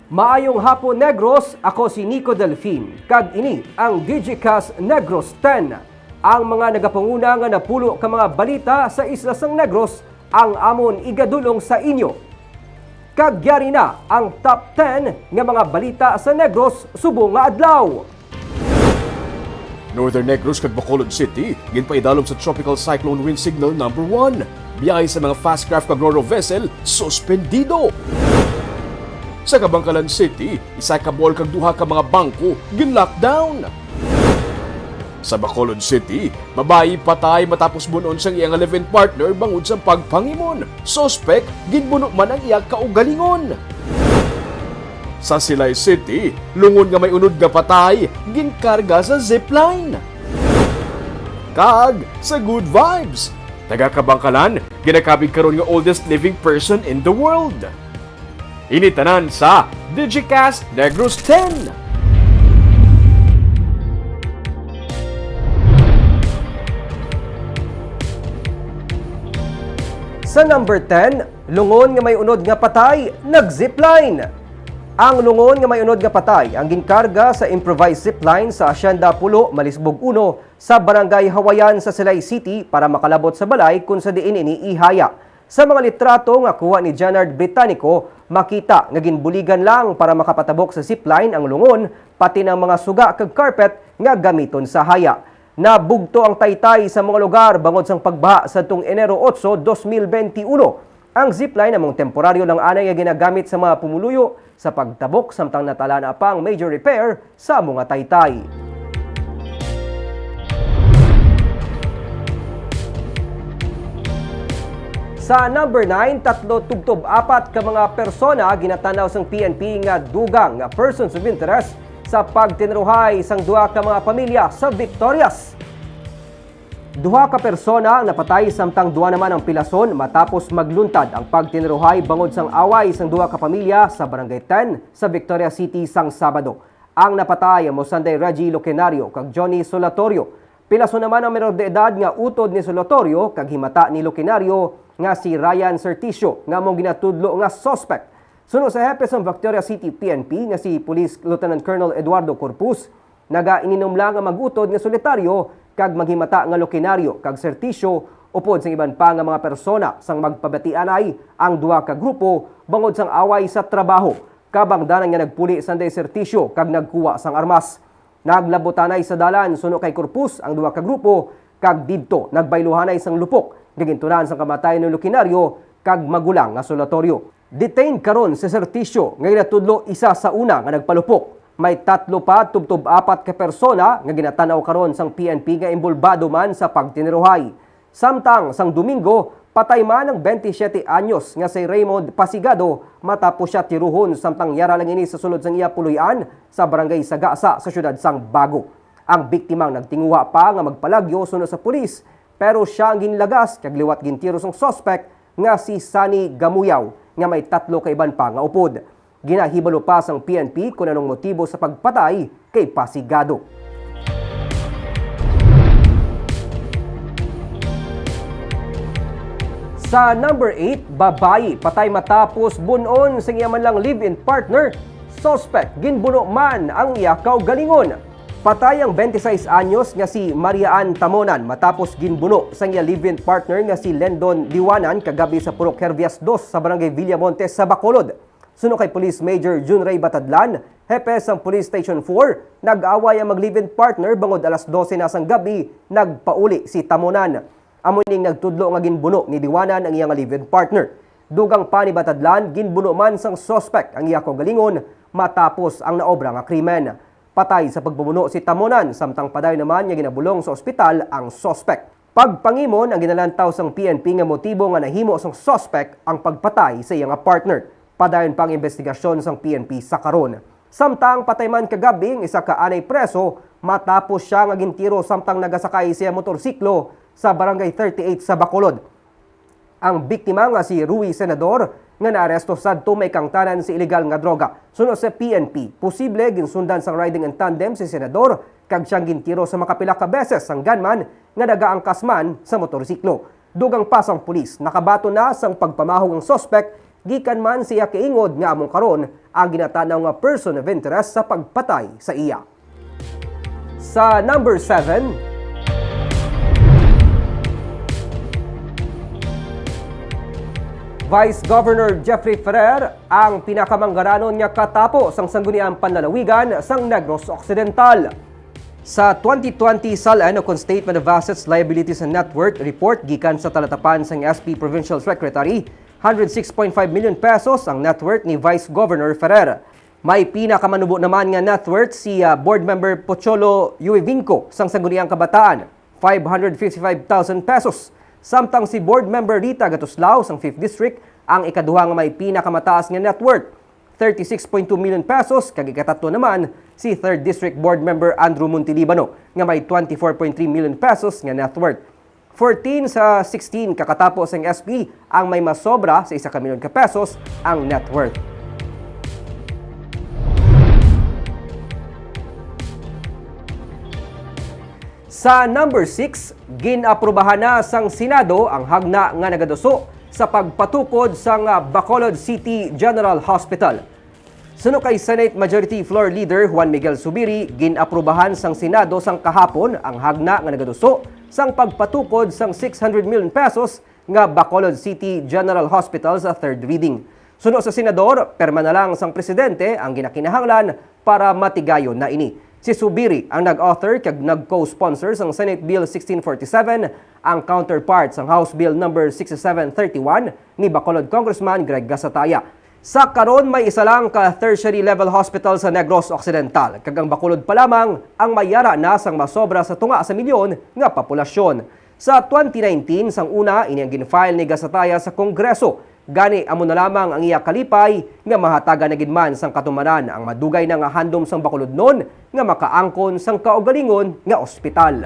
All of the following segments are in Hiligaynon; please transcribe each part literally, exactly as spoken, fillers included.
Maayong hapon, Negros. Ako si Nico Delfin, kag ini ang Digicast Negros ten. Ang mga nagapanguna nga napulo ka mga balita sa isla sang Negros ang amon igadulong sa inyo. Kag yari na ang top ten nga mga balita sa Negros subong nga adlaw. Northern Negros kag Bacolod City ginpaidalom sa Tropical Cyclone Wind Signal Number One. Biyahe sa mga fast craft kag ro-ro vessel suspendido. Sa Kabankalan City, isa ka mall kag duha ka mga bangko gin-lockdown. Sa Bacolod City, babayi patay matapos bun-on sang iyang live-in partner bangod sang pagpangimon. Suspek, ginbuno man ang iya kaugalingon. Sa Silay City, lungon nga may unod nga patay, ginkarga sa zipline. Kag sa Good Vibes, taga Kabankalan, ginakabig karon nga oldest living person in the world. Ini tanan sa Digicast Negros ten. Sa number ten, lungon nga may unod nga patay, nag-zipline. Ang lungon nga may unod nga patay ang ginkarga sa improvised zipline sa Hacienda Pulo, Malisbog uno, sa Barangay Hawayan sa Silay City para makalabot sa balay kung sa diin ini ihaya. Sa mga litrato nga kuha ni Janard Britannico, makita nga ginbuligan lang para makapatabok sa zipline ang lungon, pati na ang mga suga kag carpet nga gamiton sa haya. Nabugto ang taytay sa mga lugar bangod sang pagbaha sadtong Enero otso, dos mil benti uno. Ang zipline amo ang temporaryo lang anay nga ginagamit sa mga pumuluyo sa pagtabok samtang natala na pa ang major repair sa amo nga taytay. Sa number nine, tatlo tubtob apat ka mga persona ginatanaw sang P N P nga dugang nga persons of interest sa pagtinruhay sang duha ka mga pamilya sa Victorias. Duha ka persona ang napatay samtang duha naman ang pilason matapos magluntad ang pagtinruhay bangod sang away sang duha ka pamilya sa Barangay ten sa Victoria City sang Sabado. Ang napatay amo sanday Reggie Loquinario kag Johnny Solatorio. Pilason naman ang menor de edad nga utod ni Solatorio kag himata ni Loquinario nga si Ryan Serticio nga amo ginatudlo nga suspect. Suno sa hepe sang Victoria City P N P nga si Police Lieutenant Colonel Eduardo Corpus, nagaininom lang ang mag-utod nga solitaryo kag maghimata nga Loquinario kag Serticio upod sang iban pa nga mga persona sang magpabatianay ang duha ka grupo bangod sang away sa trabaho. Kabangdanan nga nagpuli sanday Serticio kag nagkuha sang armas. Naglabutanay sa dalan suno kay Corpus ang duha ka grupo kag didto nagbayluhanay sang lupok nga gintunan sang kamatayon ni Loquinario kag magulang nga Solatorio. Detained karon si Serticio nga ginatudlo isa sa una nga nagpalupok. May tatlo pa tubtob apat ka persona nga ginatan-aw karon sang P N P nga imbolbado man sa pagtiniruhay. Samtang sang Domingo, patay man ang twenty-seven anyos nga si Raymond Pasigado matapos sia tiruhon samtang yara lang ini sa sulod sang iya puloy-an sa Barangay Sagasa sa siyudad sang Bago. Ang biktima ang nagtinguha pa nga magpalagyo suno sa pulis, pero sia ang ginlagas kag liwat gintiro sang suspek nga si Sunny Gamuyaw nga may tatlo ka iban pa nga upod. Ginahibalo pa sang P N P kon anong motibo sa pagpatay kay Pasigado. Sa number eight, babayi patay matapos bun-on sang iya man lang live-in partner, suspect, ginbuno man ang iya kaugalingon. Patay ang twenty-six anyos nga si Maria Ann Tamonan matapos ginbuno sang iya live-in partner nga si Lendon Diwanan kagabi sa Purok Hervias dos sa Barangay Villamontes sa Bacolod. Suno kay Police Major Jun Ray Batadlan, hepe sang Police Station four, nag-away ang mag-live-in partner bangod alas dose na sang gabi, nagpauli si Tamonan. Amo ning nagtudlo nga ginbuno ni Diwanan ang iya nga live-in partner. Dugang pa ni Batadlan, ginbuno man sang suspect ang iya kaugalingon matapos ang naobra nga krimen. Patay sa pagpabuno si Tamonan, samtang padayon naman nga ginabulong sa ospital ang suspect. Pagpangimon ang ginalantaw sang P N P nga motibo nga nahimo sang suspek ang pagpatay sa iya nga partner. Padayon pa ang imbestigasyon sang P N P sa karon. Samtang patay man kagabi ang isa ka anay preso matapos sia nga gintiro samtang nagasakay sa iya motorsiklo sa Barangay thirty-eight sa Bacolod. Ang biktima nga si Rui Senador nga naaresto sadto may kaangtanan sa iligal nga droga. Suno sa P N P, posible ginsundan sang riding in tandem si Senador kag siyang gintiro sa makapila ka beses sang gunman nga nagaangkas man sa motorsiklo. Dugang pa sang pulis, nakabaton na sang pagpamahog ang suspek gikan man sa iya kaingod nga amo karon ang ginatanaw nga person of interest sa pagpatay sa iya. Sa number seven, Vice Governor Jeffrey Ferrer ang pinakamanggaranon nga katapo sang Sangguniang Panlalawigan sang Negros Occidental. Sa twenty twenty SALN o kon Statement of Assets, Liabilities and Net Worth report gikan sa talatapan sang S P Provincial Secretary, hundred six point five million pesos ang net worth ni Vice Governor Ferrer. May pinakamanubo naman nga net worth si, ah, Board Member Pocholo Yuivinco sang Sangguniang Kabataan, five hundred fifty-five thousand pesos. Samtang si Board Member Rita Gatuslao sang Fifth District ang ikaduha nga may pinakamataas nga net worth, thirty-six point two million pesos, kag ikatatlo naman si Third District Board Member Andrew Montelibano nga may twenty-four point three million pesos nga net worth. Fourteen sa sixteen ka katapo sang S P ang may masobra sa isa ka milyon ka pesos ang net worth. Sa number six, gin-aprubahan na sang Senado ang hagna nga nagaduso sa pagpatukod sang, ah, Bacolod City General Hospital. Suno kay Senate Majority Floor Leader Juan Miguel Zubiri, gin-aprubahan sang Senado sang kahapon ang hagna nga nagaduso sang pagpatukod sang six hundred million pesos nga Bacolod City General Hospital sa third reading. Suno sa Senador, pirma na lang sang Presidente ang ginakinahanglan para matigayon na ini. Si Zubiri ang nag-author kag nag-co-sponsor sang Senate Bill sixteen forty-seven, ang counterpart sang House Bill number sixty-seven thirty-one ni Bacolod Congressman Greg Gasataya. Sa karon, may isa lang ka tertiary level hospital sa Negros Occidental, kag ang Bacolod pa lamang ang may yara na sang masobra sa tunga sa milyon nga populasyon. Sa twenty nineteen, sang una, ini ang gin-file ni Gasataya sa Kongreso. Gani, amo na lamang ang iya kalipay nga mahatagan na gid man sang katumanan ang madugay na nga handom sang Bacolodnon nga makaangkon sang kaugalingon nga ospital.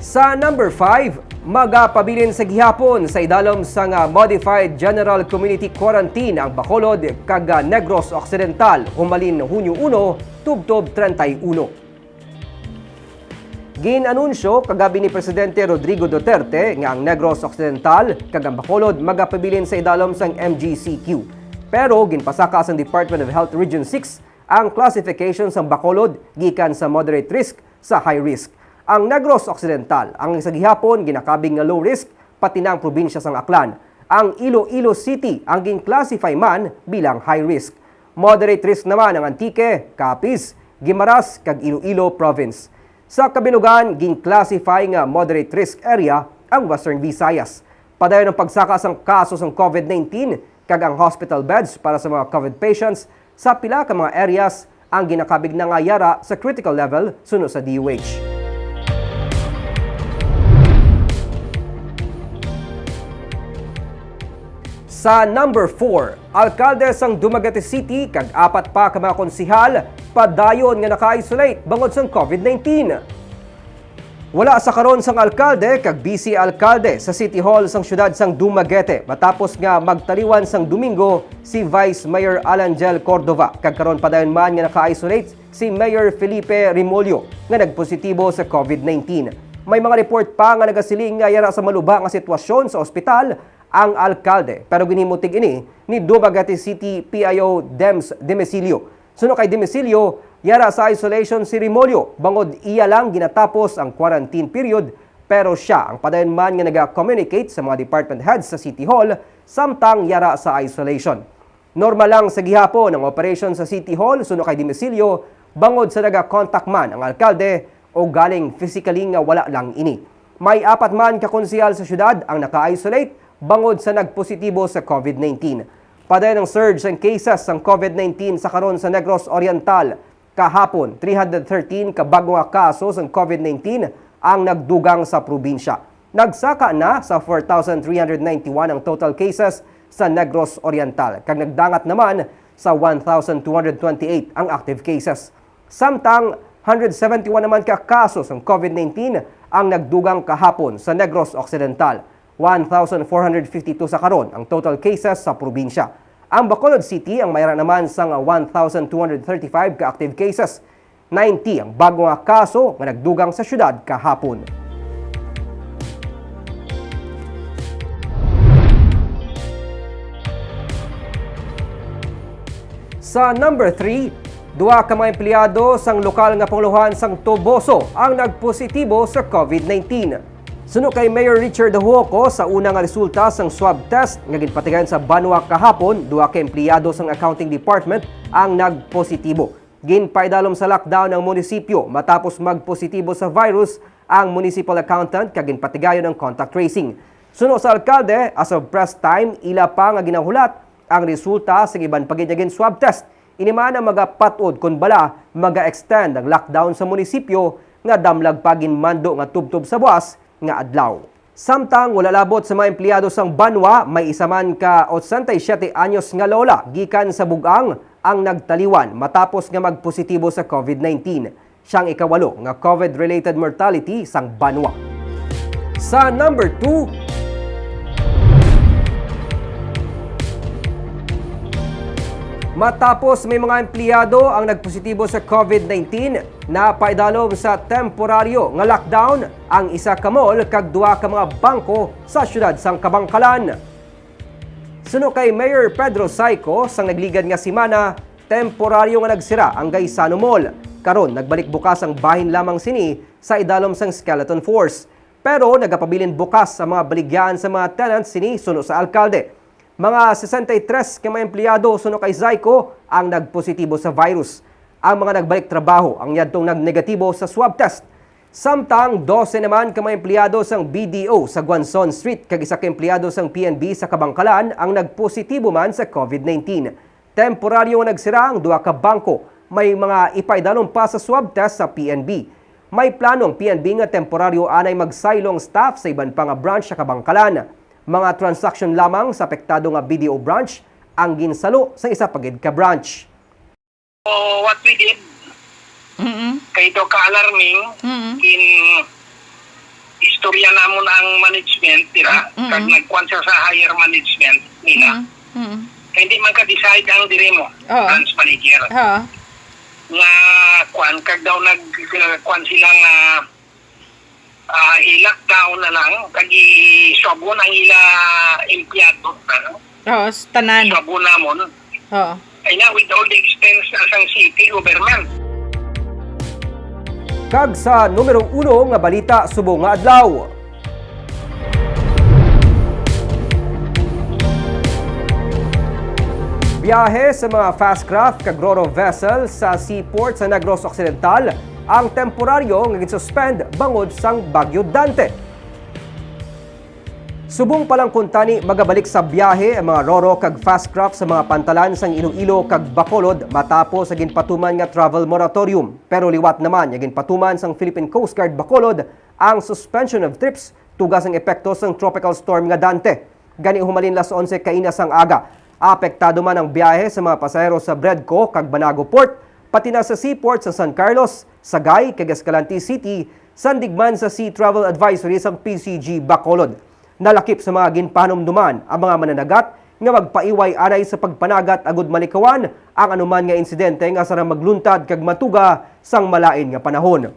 Sa number five, magapabilin sa gihapon sa idalom sang, ah, Modified General Community Quarantine ang Bacolod kag, ah, Negros Occidental humalin Hunyo uno tubtob treinta y uno. Gin-anunsyo kagabi ni Presidente Rodrigo Duterte nga ang Negros Occidental kag ang Bacolod magapabilin sa idalom sang M G C Q. Pero ginpasaka sang Department of Health Region six ang classification sang Bacolod gikan sa moderate risk sa high risk. Ang Negros Occidental ang sa gihapon ginakabig nga low risk, pati na ang probinsya sang Aklan. Ang Iloilo City ang gin-classify man bilang high risk. Moderate risk naman ang Antique, Capiz, Guimaras, kag Iloilo Province. Sa kabinugan, gin-classify nga moderate risk area ang Western Visayas. Padayon ang pagsaka sang kaso sang COVID nineteen kag ang hospital beds para sa mga COVID patients sa pila ka mga areas ang ginakabig na nga yara sa critical level suno sa D O H. Sa number four, alkalde sang Dumaguete City kag apat pa ka mga konsehal padayon nga naka-isolate bangod sang COVID nineteen. Wala sa karon sang alkalde kag vice alkalde sa City Hall sang siyudad sang Dumaguete matapos nga magtaliwan sang Domingo si Vice Mayor Alangel Cordova, kag karon padayon man nga naka-isolate si Mayor Felipe Remollo nga nagpositibo sa COVID nineteen. May mga report pa nga nagasiling nga yara sa maluba nga sitwasyon sa ospital ang alkalde, pero ginhimutig ini ni Dumaguete City P I O Dems Demesilio. Suno kay Demesilio, yara sa isolation si Remollo bangod iya lang ginatapos ang quarantine period, pero sia ang padayon man nga naga-communicate sa mga department heads sa City Hall samtang yara sa isolation. Normal lang sa gihapon ang operation sa City Hall suno kay Demesilio bangod sa naga-contact man ang alkalde o galing physically nga wala lang ini. May apat man ka konsehal sa siyudad ang naka-isolate bangod sa nagpositibo sa COVID nineteen. Padayon ang surge sang cases sang COVID nineteen sa karon sa Negros Oriental. Kahapon, three hundred thirteen ka bag-o nga kaso sang COVID nineteen ang nagdugang sa probinsya. Nagsaka na sa four thousand three hundred ninety-one ang total cases sa Negros Oriental, kag nagdangat naman sa one thousand two hundred twenty-eight ang active cases. Samtang, hundred seventy-one naman ka kaso sang COVID nineteen ang nagdugang kahapon sa Negros Occidental. One thousand four hundred fifty-two sa karon ang total cases sa probinsya. Ang Bacolod City ang may yara naman sang one thousand two hundred thirty-five ka active cases. Ninety ang bag-o nga kaso nga nagdugang sa siyudad kahapon. Sa number three, duha ka mga empleyado sang lokal nga panguluhan sang Toboso ang nagpositibo sa COVID nineteen. Suno kay Mayor Richard Huoco, sa una nga resulta sang swab test nga ginpatigayon sa banwa kahapon, duha ka empleyado sang accounting department ang nagpositibo. Ginpaidalom sa lockdown ang munisipyo matapos magpositibo sa virus ang municipal accountant kag ginpatigayon ang contact tracing. Suno sa alkalde, as of press time, ila pa nga ginahulat ang resulta sa iban pa gid nga gin-swab test. Ini man ang magapat-od kon bala maga-extend ang lockdown sa munisipyo nga damlag pa ginmando nga tubtob sa buas nga adlaw. Samtang wala labot sa mga empleyado sang banwa, may isa man ka ochenta y siete anyos nga lola gikan sa Bug-ang ang nagtaliwan matapos nga magpositibo sa COVID nineteen. Siya ang ikawalo nga COVID-related mortality sang banwa. Sa number two, matapos may mga empleyado ang nagpositibo sa COVID nineteen, napaidalom sa temporaryo nga lockdown ang isa ka mall kag duha ka mga bangko sa siyudad sang Kabangkalan. Suno kay Mayor Pedro Saico, sang nagligad nga semana, temporaryo nga nagsira ang Gaisano Mall. Karon, nagbalik bukas ang bahin lamang sini sa idalom sang Skeleton Force. Pero nagapabilin bukas ang mga baligyaan sa mga tenants sini suno sa alkalde. Mga sesenta y tres ka mga empleyado suno kay Saico ang nagpositibo sa virus. Ang mga nagbalik trabaho ang yadtong nagnegatibo sa swab test. Samtang dose naman ka mga empleyado sang B D O sa Guanzon Street kag isa ka empleyado sang P N B sa Kabangkalan ang nagpositibo man sa COVID nineteen. Temporaryo nga nagsira ang duha ka bangko. May mga ipaidalom pa sa swab test sa P N B. May plano ang P N B nga temporaryo anay magsaylong staff sa iban pa nga branch sa Kabangkalan. Mga transaksyon lamang sa apektado nga B D O branch ang ginsalo sa isa pa gid ka branch. So, what we did, Mm-mm. kay daw ka-alarming, Mm-mm. in istorya namon ang management, dira, Mm-mm. kag nagkuan siya sa higher management nila. Mm-mm. Mm-mm. Kay hindi man ka-decide ang diri mo, Oo. branch manager. Oo. Nga, kuan, kag daw nag-, kuan sila nga, ah, i-lockdown na lang, kag i-swabon ang ila empleyado, ano? Oo, s-, tanan. Swabon namon. Oo. Ay na, with all the expense na sang city government. Kag sa numero uno nga balita subong nga adlaw. Biyahe sa mga fast craft kag ro-ro vessel sa seaport sa Negros Occidental ang temporaryo nga gin-suspend bangod sang Bagyo Dante. Subong pa lang kuntani, magabalik sa biyahe ang mga ro-ro kag fast craft sa mga pantalan sang Iloilo kag Bacolod matapos sa ginpatuman nga travel moratorium. Pero liwat naman nga ginpatuman sang Philippine Coast Guard Bacolod ang suspension of trips tuga sang epekto sang Tropical Storm nga Dante. Gani, humalin las onse kaina sang aga, apektado man ang biyahe sa mga pasahero sa Bredco kag Banago Port, pati na sa seaport sa San Carlos, Sagay, kag Escalante City, sandig man sa Sea Travel Advisory sang P C G Bacolod. Nalakip sa mga ginpahanumduman ang mga mananagat nga magpaiway anay sa pagpanagat agud malikawan ang anuman nga insidente nga sarang magluntad kag matuga sang malain nga panahon.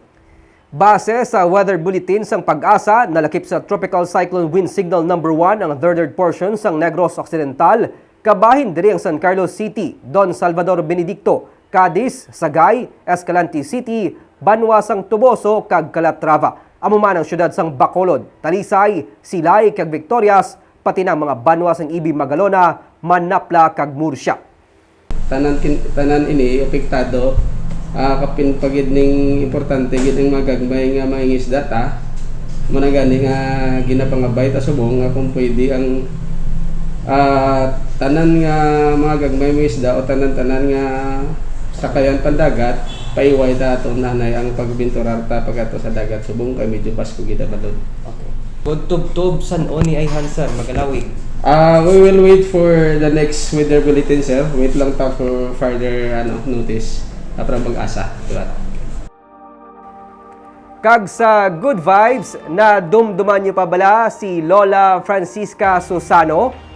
Base sa weather bulletin sang PAGASA, nalakip sa Tropical Cyclone Wind Signal Number One ang northern portion sang Negros Occidental, kabahin diri ang San Carlos City, Don Salvador Benedicto, Cadiz, Sagay, Escalante City, banwa sang Toboso, kag Calatrava. Amo man ang siyudad sang Bacolod, Talisay, Silay, kag Victorias, pati na ang mga banwa sang Ibi, Magalona, Manapla, kag Murcia. Tanan kin-, tanan ini apektado, ah, kapin pa gid ning importante gid ang mga gagmay nga mangingisda ta. Mao na gani nga ginapangabay ta subong nga kung pwede ang, ah, tanan nga mga gagmay mangisda o tanan-tanan nga sakayan pandagat, paiway ta aton nanay ang pagbinturar ta pag-ato sa dagat subong kay medyo pasko gid ang balod. Okay. Good tubtob, san-o ni ay Hanser, Magalawig? Ah, we will wait for the next weather bulletin, sir. Wait lang ta for further, ano, notice. Ah, from PAGASA, di ba? Kag sa good vibes, nadumduman niyo pa bala si Lola Francisca Susano?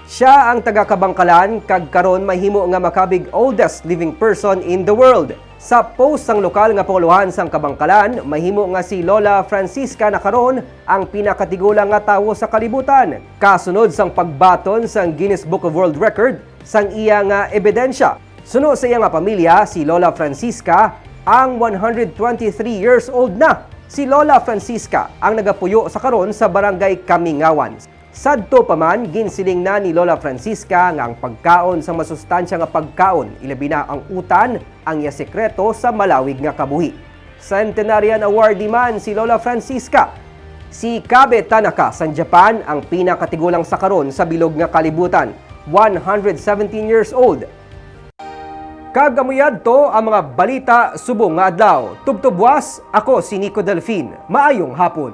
Siya ang taga Kabangkalan kag karon mahimo nga makabig oldest living person in the world. Sa post sang lokal nga panguluhan sang Kabangkalan, mahimo nga si Lola Francisca na karon ang pinakatigulang nga tawo sa kalibutan. Kasunod sang pagbaton sang Guinness Book of World Record, sang iya nga ebidensya. Suno sa iya nga pamilya, si Lola Francisca ang one hundred twenty-three years old na. Si Lola Francisca ang nagapuyo sa karon sa Barangay Kamingawan. Sadto pa man, ginsiling na ni Lola Francisca nga ang pagkaon sang masustansya nga pagkaon, ilabi na ang utan, ang iya sekreto sa malawig nga kabuhi. Centenarian awardee man si Lola Francisca. Si Kabe Tanaka sang Japan ang pinakatigulang sa karon sa bilog nga kalibutan, one hundred seventeen years old. Kag amo yadto ang mga balita subong nga adlaw. Tubtob buwas, ako si Nico Delfin. Maayong hapon.